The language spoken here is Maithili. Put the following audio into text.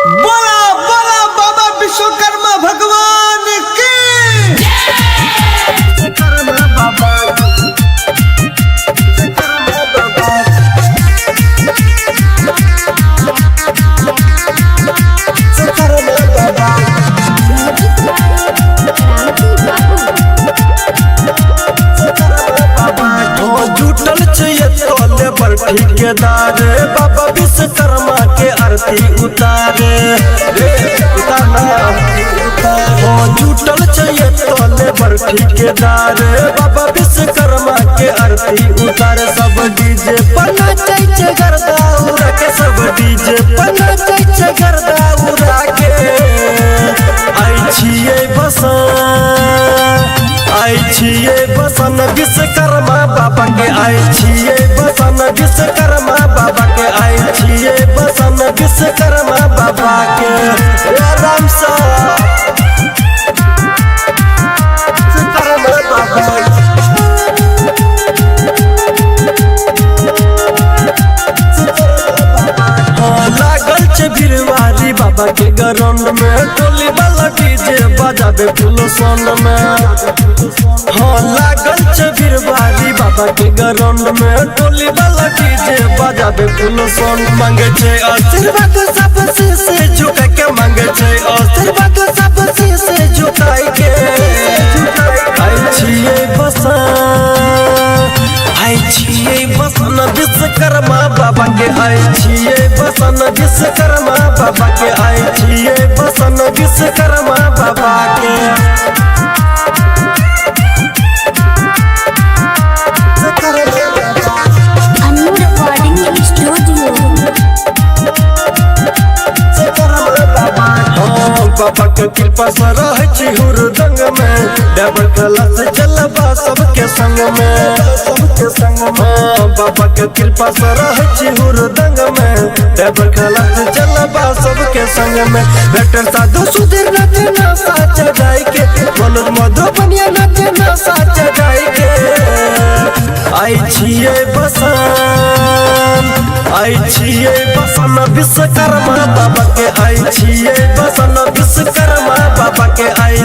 बोला बोला बाबा विश्वकर्मा भगवान की। विश्वकर्मा बाबा विश्वकर्मा बाबा विश्वकर्मा बाबा क्रांति बाबू। हो जुटल छै तोले पर ठेकेदार बाबा विश्वकर्मा के आरती उतारे रे उतारना हो जुटल छै तोले पर ठेकेदार बाबा विश्वकर्मा के आरती उतारे। सब डीजे पर नाचै छै गर्दा उड़ा के, सब डीजे पर नाचै छै गर्दा उड़ा के। आइ छियै बसन, आइ छियै बसन विश्वकर्मा बाबा के, आइ छियै बसन विश्वकर्मा बाबा के, आइ छियै बसन विश्वकर्मा बाबा के। आराम से विश्वकर्मा बाबा हाँ, लागल छै भीड़वारी बाबा के ग्राउंड में, टोली वाला डीजे बजाबे फुल साउंड में। हाँ लागल छै भीड़वारी बाबा के ग्राउंड में, टोली वाला डीजे बजाबे फुल साउंड। मांगे छै आशीर्वाद सब से झुका के, मांगे छै आशीर्वाद सब से झुकाई के। आइ छियै बसन, आइ छियै बसन विश्वकर्मा बाबा के, आइ छियै बसन विश्वकर्मा बाबा के, आइ छियै बसन विश्वकर्मा बाबा के। Annu recording studio. हाँ, बाबा के कृपा से रहै छी हुरदंग में, डबर कला से चलबा सबके संग में, सबके संग में। हाँ, बाबा के कृपा से रहै छी हुरदंग में, डबर कला से चलबा सबके संग में। डॉक्टर साधु सुधीर नाचे ना साचा जाय के, मनोज मधुबनिया नाचे ना साचा जाय के। आइ छियै बसन, आइ छियै बसन विश्वकर्मा बाबा के, आइ छियै बसन विश्वकर्मा बाबा के, आइ